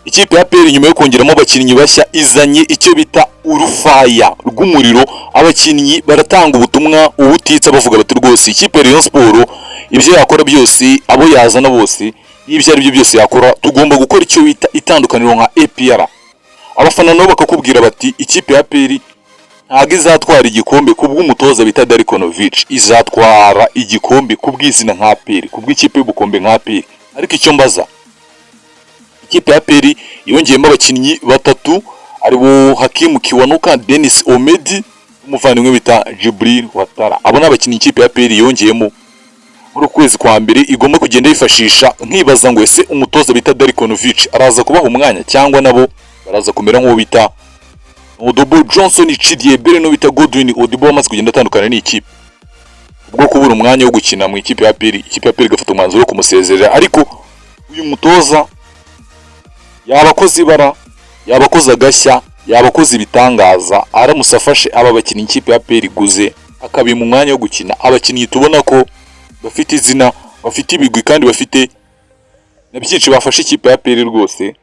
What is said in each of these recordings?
Ikipe ya APR nyuma yo kongeramo abakinnyi bashya izanye icyo bita urufaya rw'umuriro. Abakinnyi baratanga ubutumwa ubutitsa, bavuga bati: "Rwose ikipe ya Rayon Sport, ibyo yakora byose, abo yazana bose, n'ibyo ari byo byose yakora, tugomba gukora icyo bita itandukaniro nka APR." Abafana nabo bakakubwira bati: "Ikipe ya APR ntabwo izatwara igikombe kubw'umutoza bita Darko Novic, izatwara igikombe kubw'izina nka APR, kubw'ikipe y'ubukombe nka APR." Ariko icyo mbaza, ikipe ya APR yongeyemo abakinnyi batatu, aribo Hakimu Kiwanuka, Denis Omedi n'umuvandimwe bita Djibril Ouattara. Abo ni abakinnyi ikipe ya APR yongeyemo muri uku kwezi kwa mbere igomba kugenda yifashisha. Nkibaza ngo: ese umutoza bita Darko Novic araza kubaha umwanya, cyangwa nabo baraza kumera nk'uwo bita Odobo Johnson Chidiebere no bita Godwin Odibo wamaze kugenda atandukana n'ikipe ubwo kubura umwanya wo gukina mu ikipe ya APR, ikipe ya APR igafata umwanzuro wo kumusezerera? Ariko uyu mutoza yaba akoze ibara, yaba akoze agashya, yaba akoze ibitangaza aramutse afashe aba bakinnyi ikipe ya APR iguze, akabima umwanya wo gukina, abakinnyi tubona ko bafite izina, bafite ibigwi kandi bafite na byinshi bafashe ikipe ya APR. Rwose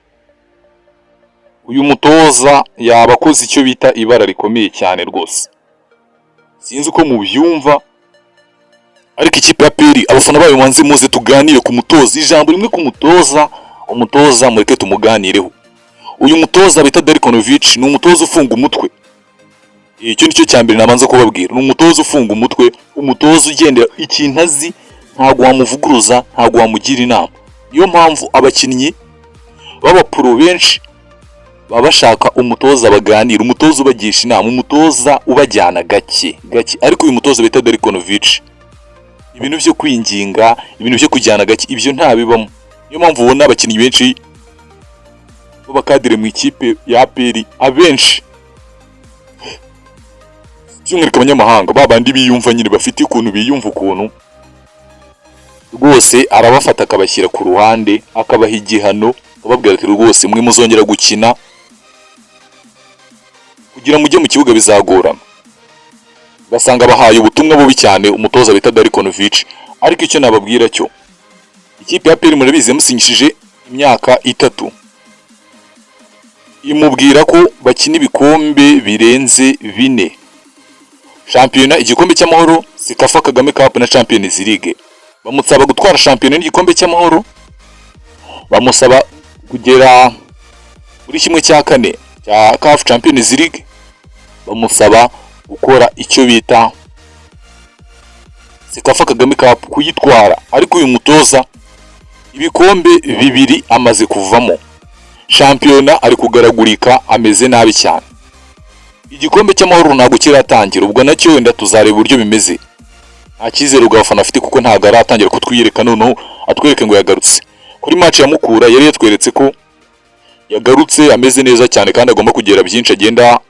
uyu mutoza yaba akoze icyo bita ibara rikomeye cyane rwose. Sinzi uko mubyumva, ariko ikipe ya APR, abafana bayo, mubanze muze tuganire ku mutoza. Ijambo rimwe ku mutoza, umutoza mureke tumuganireho. Uyu mutoza bita Darko Novic ni umutoza ufunga umutwe. Icyo nicyo cya mbere nabanza kubabwira: ni umutoza ufunga umutwe, umutoza ugendera ikintu azi, ntabwo wamuvuguruza, ntabwo wamugira inama. Niyo mpamvu abakinnyi b'abapro benshi baba bashaka umutoza baganira, umutoza ubagisha inama, umutoza ubajyana gake gake. Ariko uyu mutoza bita Darko Novic, ibintu byo kwinginga, ibintu byo kujyana gake, ibyo ntabibamo. Niyo mpamvu ubona abakinnyi benshi b'abakadire mu ikipe ya APR, abenshi by'umwihariko abanyamahanga, ba bandi biyumva nyine, bafite ukuntu biyumva ukuntu, rwose arabafata akabashyira ku ruhande, akabaha igihano, akababwira ati: "Rwose mwe muzongera gukina, kugira mujye mu kibuga bizagorana." Ugasanga bahaye ubutumwa bubi cyane umutoza bita Darko Novic. Ariko icyo nababwira cyo, ikipe ya APR murabizi yamusinyishije imyaka 3, imubwira ko bakina ibikombe birenze bine: shampiyona, igikombe cy'amahoro, CECAFA Kagame Cup na Champions League. Bamusaba gutwara shampiyona n'igikombe cy'amahoro, bamusaba kugera muri 1/4 cya CAF Champions League, bamusaba gukora icyo bita CECAFA Kagame Cup, kuyitwara. Ariko uyu mutoza ibikombe bibiri amaze kuvamo. Shampiyona ari kugaragurika, ameze nabi cyane. Igikombe cy'amahoro ntabwo kiratangira, ubwo nacyo wenda tuzareba uburyo bimeze. Nta cyizere ubwo abafana afite, kuko ntabwo aratangira kutwiyereka noneho atwereke ngo yagarutse. Kuri match ya Mukura yari yatweretse ko yagarutse ameze neza cyane kandi agomba kugera byinshi, agenda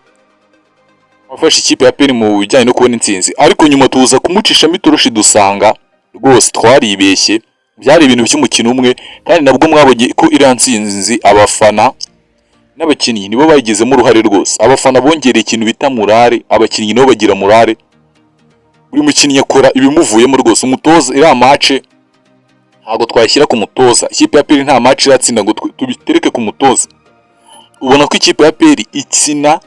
afasha ikipe ya APR mu bijyanye no kubona intsinzi. Ariko nyuma tuza kumucishamo itoroshi, dusanga rwose twaribeshye, byari ibintu by'umukino umwe. Kandi nabwo mwabonye ko iriya ntsinzi abafana n'abakinnyi nibo bayigizemo uruhare rwose. Abafana bongereye ikintu bita morale, abakinnyi nabo bagira morale, buri mukinnyi akora ibimuvuyemo rwose. Umutoza, iriya match ntabwo twayishyira ku mutoza. Ikipe ya APR nta match iratsinda ngo tubitereke ku mutoza. Ubona ko ikipe ya APR ikina,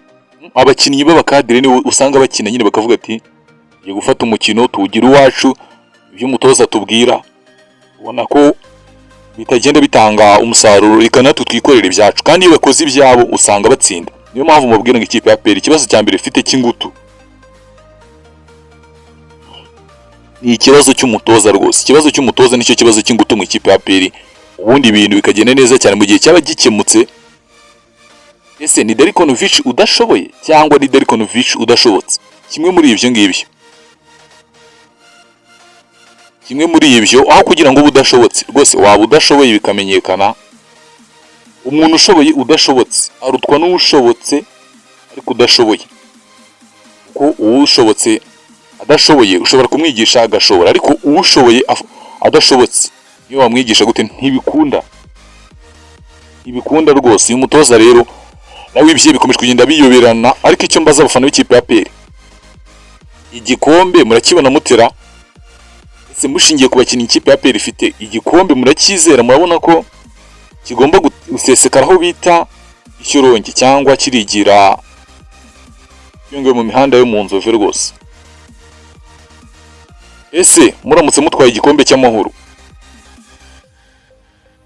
abakinnyi b'abakadire nibo usanga bakina nyine, bakavuga ati: "Tugiye gufata umukino tuwugira uwacu, ibyo umutoza tubwira ubona ko bitagenda bitanga umusaruro, reka natwe twikorere ibyacu." Kandi iyo bakoze ibyabo usanga batsinda. Niyo mpamvu mubwira ngo ikipe ya APR ikibazo cya mbere ifite cy'ingutu ni ikibazo cy'umutoza rwose. Ikibazo cy'umutoza nicyo kibazo cy'ingutu mu ikipe ya APR. Ubundi ibintu bikagenda neza cyane mu gihe cyaba gikemutse. Ese ni Darko Novic udashoboye cyangwa ni Darko Novic udashobotse? Kimwe muri ibyo ngibyo, kimwe muri ibyo. Aho kugira ngo ube udashobotse rwose, waba udashoboye bikamenyekana. Umuntu ushoboye udashobotse arutwa n'ushobotse ariko udashoboye, kuko uwushobotse adashoboye ushobora kumwigisha agashobora, ariko uwushoboye adashobotse niyo wamwigisha gute ntibikunda, ntibikunda rwose. Uyu mutoza rero nawe ibye bikomeje kugenda biyoberana. Ariko icyo mbaza abafana b'ikipe ya APR, igikombe murakibona mutera? Ese mushingiye ku bakinnyi ikipe ya APR ifite, igikombe muracyizera? Murabona ko Kigomba gusesekara aho bita Ishyorongi cyangwa kirigira yongewe mu mihanda yo mu Nzove rwose? Ese muramutse mutwaye igikombe cy'Amahoro,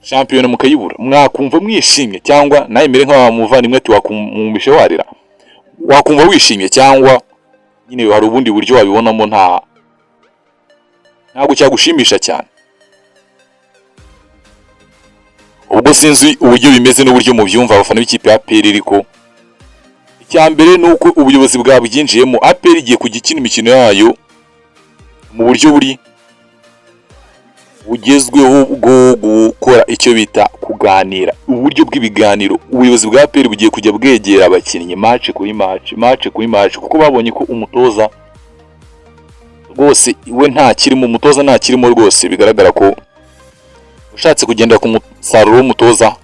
shampiyona mukayibura, mwakumva mwishimye cyangwa nawe mere nk'awa muvandimwe ati wakumvishe warira, wakumva wishimye cyangwa nyine hari ubundi buryo wabibonamo, ntabwo cyagushimisha cyane? Ubwo sinzi uburyo bimeze n'uburyo mubyumva, abafana b'ikipe ya APR, ariko icya mbere ni uko ubuyobozi bwabyinjiyemo. APR igiye kujya ikina imikino yayo mu buryo buri bugezweho bwo gukora icyo bita kuganira, uburyo bw'ibiganiro. Ubuyobozi bwa APR bugiye kujya bwegera abakinnyi match kuri match, match kuri match, kuko babonye ko umutoza rwose we nta kirimo, umutoza nta kirimo rwose. Bigaragara ko ushatse kugendera ku musaruro w'umutoza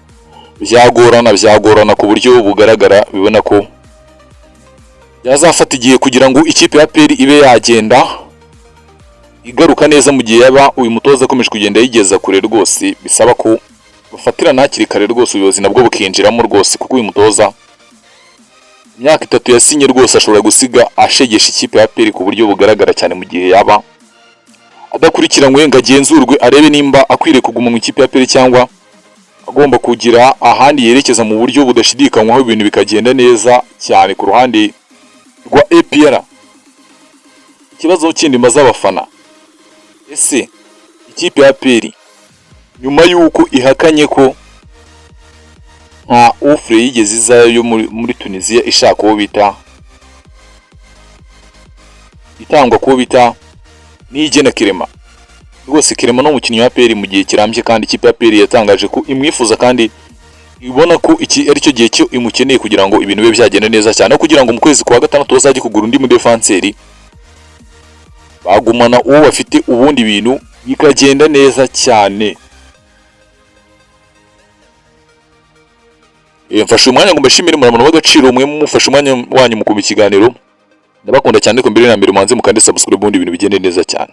byagorana, byagorana ku buryo bugaragara. Bibona ko byazafata igihe kugira ngo ikipe ya APR ibe yagenda igaruka neza mu gihe yaba uyu mutoza akomeje kugenda yigeza kure rwose. Bisaba ko bafatirana hakiri kare rwose, ubuyobozi nabwo bukinjiramo rwose, kuko uyu mutoza imyaka 3 yasinye rwose ashobora gusiga ashegesha ikipe ya APR ku buryo bugaragara cyane mu gihe yaba adakurikiranywe ngo agenzurwe, arebe nimba akwiriye kuguma mu ikipe ya APR cyangwa agomba kugira ahandi yerekeza mu buryo budashidikanywaho, ibintu bikagenda neza cyane ku ruhande rwa APR. Ikibazo kindi mbaza abafana: ese ikipe ya APR, nyuma y'uko ihakanye ko nta offre yigeze izayo yo muri Tunisia ishaka uwo bita, itangwa kuwo bita Niyigena Clement rwose, Clement ni umukinnyi wa APR mu gihe kirambye, kandi ikipe ya APR yatangaje ko imwifuza kandi ibona ko iki ari cyo gihe cyo imukeneye kugira ngo ibintu bibe byagenda neza cyane, no kugira ngo mu kwezi kwa gatandatu bazajye kugura undi mudefanseri, bagumana uwo bafite, ubundi ibintu bikagenda neza cyane. Mfashe umwanya ngo mbashimire, muramano w'agaciro mwe mufashe umwanya wanyu mukumva ikiganiro. Ndabakunda cyane, ariko mbere na mbere mubanze mukande subscribe, ubundi ibintu bigende neza cyane.